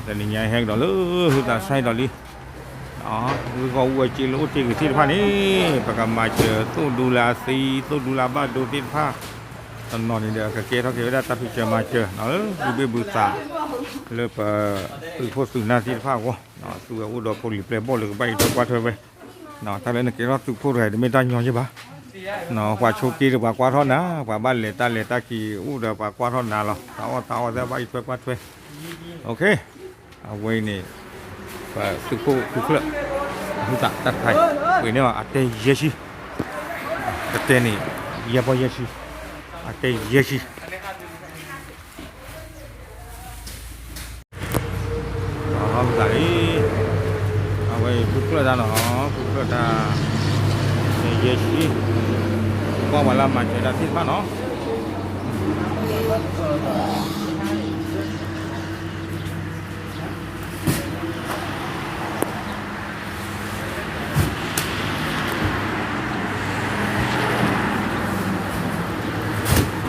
တနံၤညါဟဲကဒီးလၢ ဟုသးဆါဒီးလံ ဂ့ၢ်ဂီၢ်အူအစ့လၢအိၣ်တ့ၢ်ဂ့ၤသ့ၣ်တဖၣ်န့ၣ် ပကမၤစၢၤသိၣ်ဒူလၢအသံ သိၣ်ဒူလၢအဘၣ်ဒိသ့ၣ်တဖၣ် တနီၤန့ၣ်ဒီး ကကဲထီၣ်က့ၤဝဲဒၣ်တၢ်ဖံးစၢၤမၤစၢၤ လၢဘုဘ့ၣ်ဘုသး လၢပသုးခိၣ်သုးနၢ်သ့ၣ်တဖၣ်အဂီၢ် သုဝဲအိၣ်ဒီးဖိလံၤပျဲၢ်ဘီၣ်လၢကဘၣ်အံးထွဲကွၢ်ထွဲဝဲ တၢ်လၢနကဲထီၣ်သုးခိၣ်တဂၤအံၤ တမ့ၢ်တၢ်ညီယဲၢ်ဘၣ် ပှၤဆိးက့ဒီးပှၤကွၢ်ထီၣ်နၤ ပှၤဘၣ်လဲၤတၢ်လဲၤတၢ်က့ၤအိၣ်ဒီးပှၤကွၢ်ထီၣ်နၤလီၤ တၢ်အီၣ်တၢ်အီသ့ၣ်ဘၣ်အံးထွဲကွၢ်ထွဲ အဝဲအံၤန့ၣ် ပသုးခိၣ်သုးချၢၣ် အဟုသးတၢ်တခါအံၤ ပှ့ၤန့ၢ်အီၤအတဲယဲၢ်ဆံ ကတဲန့ၣ် ယဲၢ်ပီၢ်ယဲၢ်ဆံ အတဲယဲၢ်ဆံ အဟုသးအံၤ အဝဲအံၤသုးချၢၣ်တၢ်နီၤ သုးချၢၣ်တၢ် ယဲၢ်ဆံ ကွၢ်ပှၤလၢအမၤစၢၤတၢ်သ့ၣ်တဖၣ်နီၤ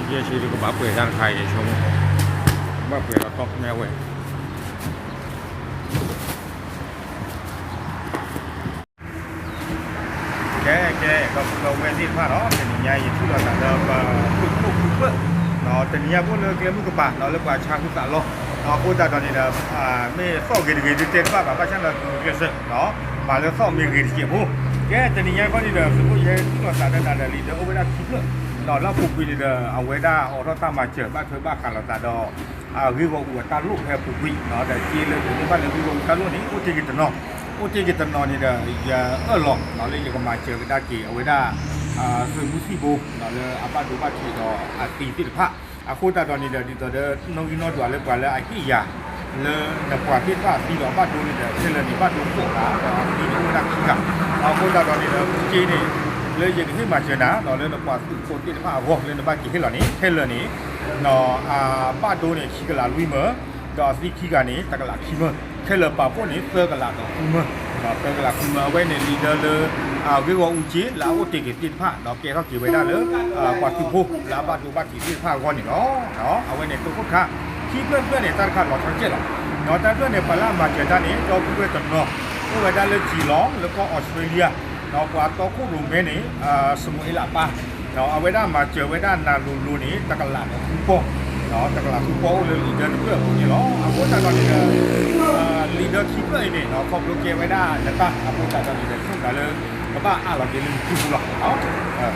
ယဲၢ်ဆံဒုကဘၣ်ပှဲၤတၢ်တခါအံၤ ဆိကမိၣ် ဘၣ်ပှဲၤလီၤတီၢ်မဲဝဲ ကဲ ကဲ ဒီပုၢ်ဒီဝဲၢ်သ့ၣ်တဖၣ်နီၤ တနံၤညါယထံၣ်လိာ်သးဒီးပသုးခိၣ်သုးချၢၣ် တနံၤညါပအိၣ်လၢကျဲမုၢ်ကပၤနီၤ လၢပှၤဆါဟုသးလီၤ အဃိသတးဒီးန့ၣ်ဒီး မ့ၢ်သီၣ်ဂ့ၤတဂ့ၤဒုးတဲတဘၣ်ဘၣ် ဘၣ်ဆၣ်ဒီးသုးကျဲးစၢး မၤလၢသီၣ်မ့ၢ်ဂ့ၤတစဲးဖိ ကဲ တနံၤညါခီန့ၣ်ဒီး သုးခိၣ်ယဲထံၣ်လိာ်သးဒီးနၤဒီးလံဒီးအိၣ်ဝဲဒၣ်ခံဖျၢၣ် လၢအပူၤကွံာ်န့ၣ်ဒီး အဝဲဒၣ်အိးထီၣ်တၢ်မၤစၢၤ ဘၣ်ထွဲဘၣ်ဃးလိာ်သးဒီး ဂ့ၢ်ဂီၢ်အူအတၢ်လိၣ်ဖဲအပူၤကွံာ် ဒီးစ့လၢပမ့ၢ်ဘၣ်လၢဂ့ၢ်ဂီၢ်အူတၢ်လိၣ်န့ၣ် အိၣ်တ့ၢ်က့ၤတနီၤ အိၣ်တ့ၢ်က့ၤတနီၤန့ၣ်ဒီး ယအၢၣ်လီၤလၢယကမၤစၢၤကဒါက့ၤ အဝဲဒၣ် သုးမုၢ်သံၣ်ဘိ လၢအဘၣ်ဒိဘၣ်ထံးဒီးအသံသ့ၣ်တဖၣ် အဃိသတးဒီးန့ၣ်ဒီး ဒ်သိးဒီးနီၣ်ဂံၢ်နီၣ်ဒွးလၢပှၤလၢအဟ့ၣ်ယၤ လၢနပှၤသ့ၣ်တဖၣ်အသံဒီးအဘၣ်ဒိန့ၣ်ဒီး ခဲလၢာ်န့ၣ်ဘၣ်ဒိဃိးဂၤ ဒီးအသံန့ၣ်အိၣ်ဝဲဒၣ်ခံဂၤ အဃိသတးဒီးန့ၣ်ဒီး ပူၤက့န့ၣ် လၢယကဟ့ၣ်မၤစၢၤနၤ ဒီးလၢနပှၤသုးဖိသ့ၣ်တဖၣ်အဂီၢ်လၢနဘၣ်က့ၤဟ့ၣ်လီၤန့ၣ် ခဲလၢာ်န့ၣ် အဘၣ်ဒိန့ၣ် ခံကလးလွံၢ်မၢ ဒီးအသံခံဂၤန့ၣ် တကလးခံမၢ ခဲလၢာ်ပာ်ဖှိၣ်န့ၣ် သၢကလးဒီးဃုမၢ သၢကလးဃုမၢ အဝဲန့ၣ် လံာ်ဒၢလၢ အဂ့ၢ်ဂီၢ်အူက့ လၢအအိၣ်တ့ၢ်က့ၤသ့ၣ်တဖၣ် ဒီးကဲထီၣ်က့ၤဝဲဒၣ်လၢ ပှၤသုးဖိ လၢအဘၣ်ဒိဘၣ်ထံးသ့ၣ်တဖၣ်အဂီၢ်န့ၣ်လီၤ. အဝဲန့ၣ် သုးခိၣ်ခါ ခံဖျၢၣ်တဖျၢၣ်န့ၣ် တၢ်တခါလီၤဆီကဲးလီၤ. ဒီးတၢ်တဖျၢၣ်န့ၣ် ပှၤလၢအမၤစၢၤတၢ်န့ၣ် ဒီပုၢ်ဝဲၢ်တနီၤ အိၣ်ဝဲဒၣ်လၢကၠံၣ်လီၤ လၢကီၢ်အီးစထြ့လယါ ဒီးပှၤတီခိၣ်ရိၣ်မဲန့ၣ် စမူၤအ့လးအပၢ် အဝဲဒၣ်မၤစၢၤဝဲဒၣ်နၤလိၤလိၤန့ၣ် တကလးဒီးဃုပီၢ် တကလးဃုပီၢ်အိၣ်လၢလံာ်ဒၢတဖျၢၣ်အပူၤန့ၣ်လီၤ. အဃိသတးဒီးန့ၣ်ဒီး လံာ်ဒၢခံဖျၢၣ်အံၤန့ၣ် ခီဖျိကဲဝဲဒၣ်နတၢ်အဃိသတးဒီးန့ၣ်ဒီး ဆိကမိၣ်လၢ ကဘၣ်အးလီၤက့ၤလၢနစုပူၤလီၤ.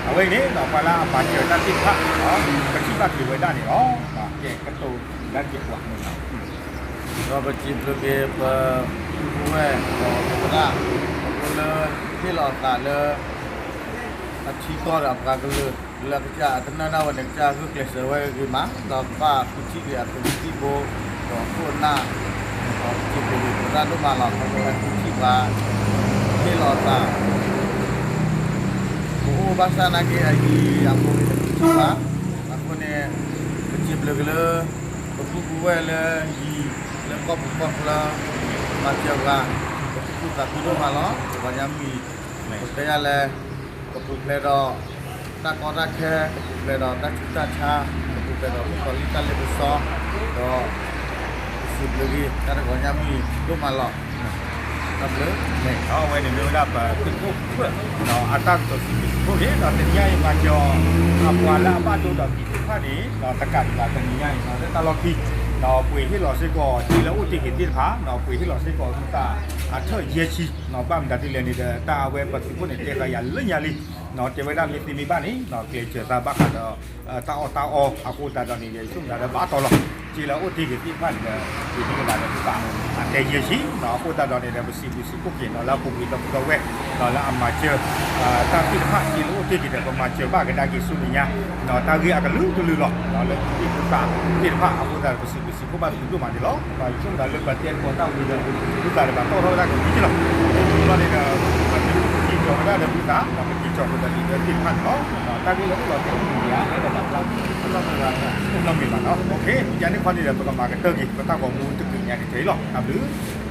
အဝဲအံၤန့ၣ် ပှၤလၢအမၤစၢၤတၢ်သ့ၣ်တဖၣ် ကထံၣ်ဘၣ်က့ၤဝဲဒၣ်န့ၣ်လီၤ. ကဲကတိၤဒၣ်ကဲးပှၤန့ၣ်လီၤ. ဒီးပစံးဘျုးက့ၤပ ပုၢ်ဝဲၢ် ဒီးပသရၣ် အဃိလၢ ဟ့ၣ်လီၤအသးလၢ အထံကီၢ်ဒီးအပှၤကလုာ် လၢအကစၢ်အတနၢ်နၢ်ဝဲန့ၣ် ကစၢ်ဂုာ်ကျဲးစၢးဝဲဂ့ၤမး ဒီးကဘၣ်ဃုထံၣ်က့ၤအသုးမုၢ်သံၣ်ဘိ ဒီးခိၣ်နၢ် ဒီးပစံးဘျုးက့ၤပသရၣ်ဒိၣ်မးလီၤ. ခီဖျိလၢဃုထံၣ်ပှၤ ဟ့ၣ်လီၤအသး ပအိၣ်ဘၣ်ဆၣ်နာ်က့အယံၤအဖိန့ၣ် ဃုထံၣ်ပှၤ အဃိန့ၣ် ပစံးဘျုးက့ၤလၢ ပပုၢ်ပုၢ်ဝဲၢ်လၢယံၤ လၢကီၢ်ပူၤကီၢ်ချၢ မၤစၢၤပှၤ ပသူၣ်ခုသးခုဒိၣ်မးလီၤ. တဂီၤညါမုၢ်အံၤ ပတဲယၤလဲၣ် ကပူၤဖျဲးဒီး တၢ်ကီတၢ်ခဲ ကပူၤဖျဲးဒီးတၢ်ဆူးတၢ်ဆါ ကပူၤဖျဲးဒီးမုၣ်ကီၤလံၢ်တၢ်လ့ပစီ ဒီး ပစံးဘျုးက့ၤ တၢ်တဂီၤညါမုၢ်အံၤ ဒိၣ်မးလီၤ. တၢ်ဘျုး အဝဲန့ၣ်မ့ၢ်ဝဲဒၣ်ပသုးခိၣ် အတၢ်ကတိၤစံးဘျုးစံးဖှိၣ်က့ၤ ဒီးတနံၤညါအံၤ မၤစၢၤအီၤ အပှၤလၢအဘၣ်ဒိဒီးသံသ့ၣ်တဖၣ်န့ၣ် ဒီးတကးဒံးဘၣ်တနံၤညါအံၤ လၢတၢ်လီၢ်ခံ ဒီးပှ့ၤဟ့ၣ်လီၤစ့ၢ်ကီး စ့လၢအိၣ်တ့ၢ်က့ၤသ့ၣ်တဖၣ် ဒီးပှ့ၤဟ့ၣ်လီၤစ့ၢ်ကီး အဟုသၣ် အထၢၣ်ယဲၢ်ဆံ ဘၣ်မတၤဒ်လဲၣ်န့ၣ်ဒီး တၢ်အဝဲပသုးခိၣ်န့ၣ် တဲဃာ်ယၤလၢညါလံ တဲဝဲဒၣ်မ့ၢ်သ့မ့ၢ်ဘၣ်န့ၣ် ကျဲးစၢးသးဘၣ်ဃးဒီး တၢ်အီၣ်တၢ်အီ အဃိသတးဒီးန့ၣ်ဒီး ယဆိကမိၣ်ဒီးဘၣ်တီလီၤ စ့လၢအိၣ်တ့ၢ်က့ၤသ့ၣ်တဖၣ်န့ၣ်ဒီး ပှ့ၤဟ့ၣ်ကဒါဒီးဟုသၣ် အတဲယဲၢ်ဆံ အဃိသတးဒီးန့ၣ်ဒီး ပစံးဘျုးစံးဖှိၣ်က့ၤနီၤ လၢအပူၤကွံာ်ဒီပုၢ်ဒီဝဲၢ် လၢအမၤစၢၤ တၢ်သ့ၣ်တဖၣ် စ့လၢအိၣ်တ့ၢ်က့ၤဒီး ပမၤစၢၤဘၣ်ကဒါက့ၤဆူမဲာ်ညါ တၢ်ဂ့ၢ်အကလုာ်ကလုာ်လီၤ လၢသ့ၣ်တဖၣ်သ့ၣ်တဖၣ် အဃိသတးဒီး ပစံးဘျုးစံးဖှိၣ်ဘၣ်သုဒိၣ်မးန့ၣ်လီၤ ယဆိကမိၣ်ဒီးလၢပတဲသကိးတၢ်ဝံၤဒီး ဟုသၣ်ဒီးဘၣ်တီၢ်ထီၣ်ဝဲဒၣ်ကသံၣ်လီၤ အဃိန့ၣ်ဒီး ပက့ၤကၠီၤဝဲဒၣ်ဒီးဟုသၣ် ပက့ၤကၠီၤဝဲဒၣ်လံာ်ဒၢသ့ၣ်တဖၣ်န့ၣ်လီၤ တၢ်ဂ့ၢ်လၢအိၣ်လီၤတဲာ်အိၣ်မူယၤ အဲၣ်ဒိးဘၣ်ဖျါ တနီၣ်မ့ၢ်ဘၣ်နီၤ တနီၣ်မ့ၢ်ဘၣ်နီၤ ယၤန့ၣ်ခီန့ၣ်ဒီး ပကမၤကတၢၢ်က့ၤ ပတၢ်ဂီၤမူတက့ၢ်ညါကတၢၢ်အံၤလီၤ တၢ်ဘျုး